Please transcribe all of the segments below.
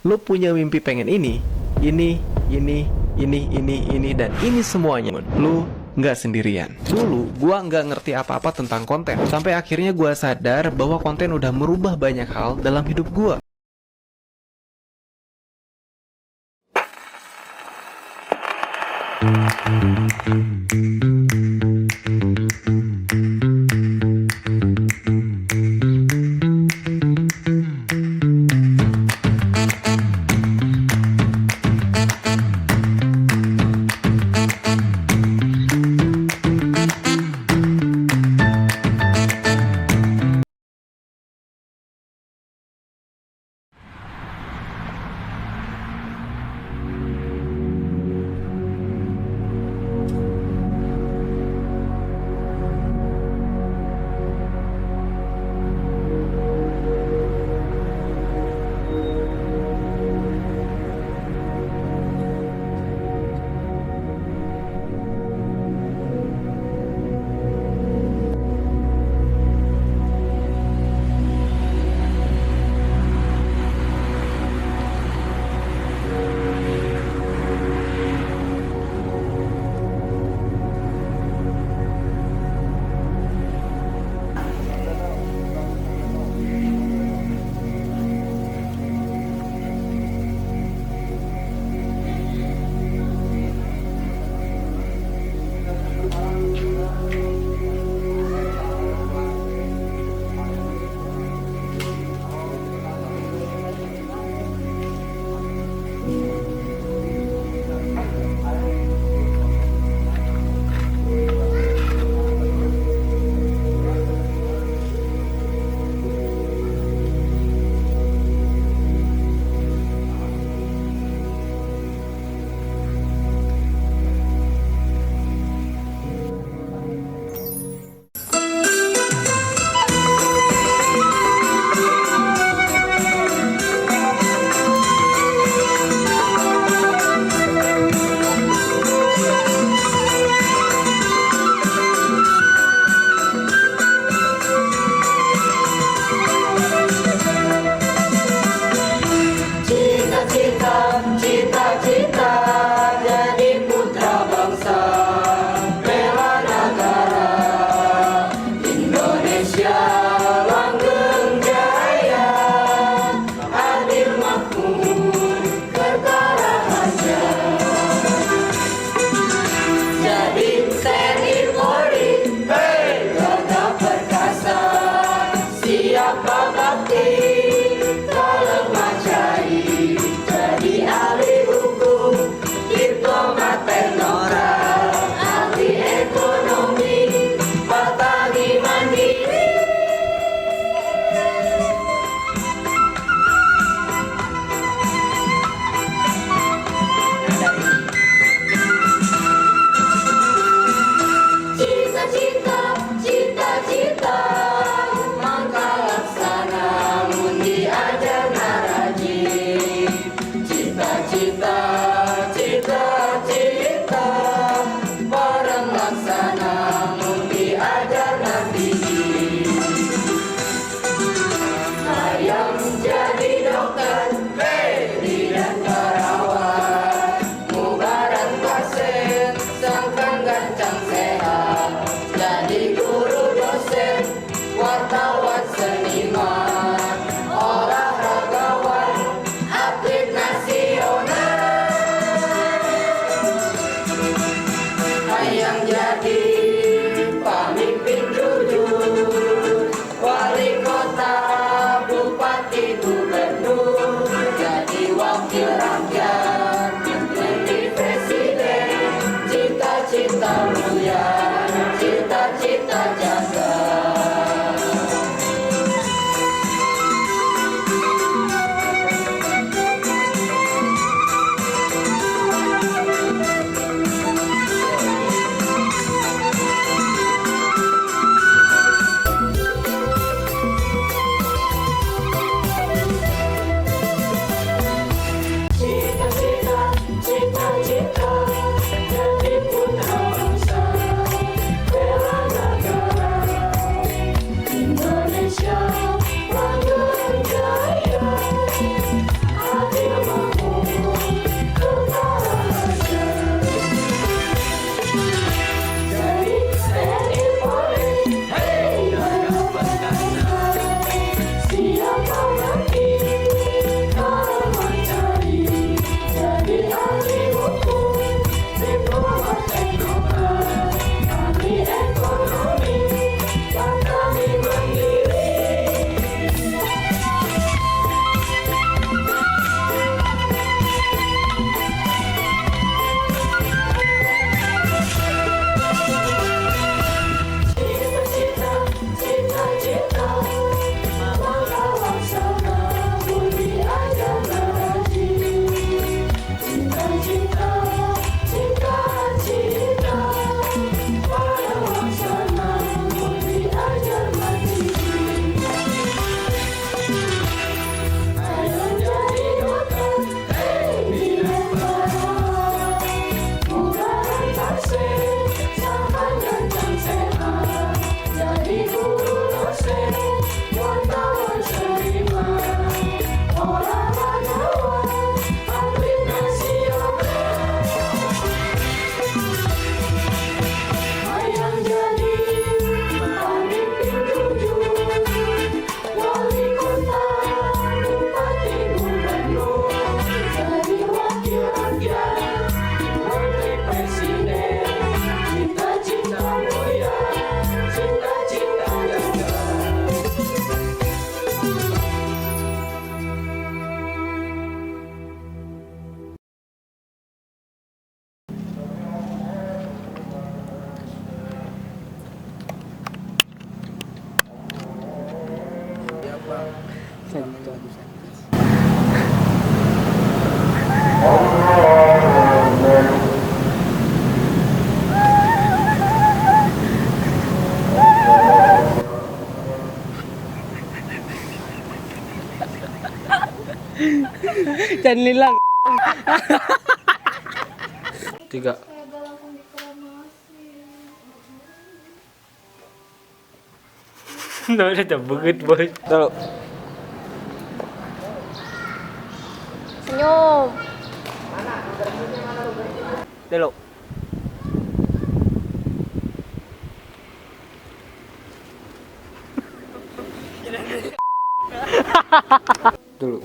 Lu punya mimpi pengen ini, ini, dan ini semuanya. Lu nggak sendirian. Dulu, gua nggak ngerti apa-apa tentang konten. Sampai akhirnya gua sadar bahwa konten udah merubah banyak hal dalam hidup gua. Cita-cita, cita-cita jadi putra bangsa, bela negara Indonesia langgeng jaya, adil makmur kerta raharja. Jadi TNI Polri, gagah perkasa, siap berbakti, tak lemah cai. Jadi ahli hukum, diplomat teknokrat, ahli ekonomi, petani mandiri. Cita-cita, cita-cita, mangka laksana mun diajar narajin. Cita-cita, cita-cita, bareng laksana mun diajar nartiji. Hayang jadi dokter, bidan perawat, mubaran pasien, sangkan gancang sehat. Jadi guru dosen, wartawan seniman, olahragawan, atlet nasional. Hayang jadi pemimpin jujur, wali kota, bupati, gubernur, jadi wakil rakyat, menteri presiden. Cita-cita mulia, cita-cita jaga. Cita-cita, cita-cita, jadi putra bangsa, bela negara Indonesia langgeng jaya, adil Jangan hilang. 3. Nah, udah banget, bos. Taruh. Senyum. Telo. Dulu.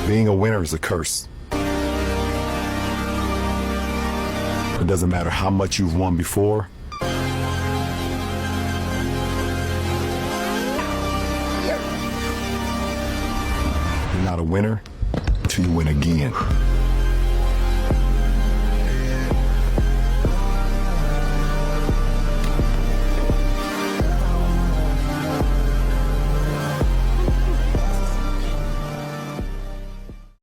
Being a winner is a curse. It doesn't matter how much you've won before. You're not a winner till you win again.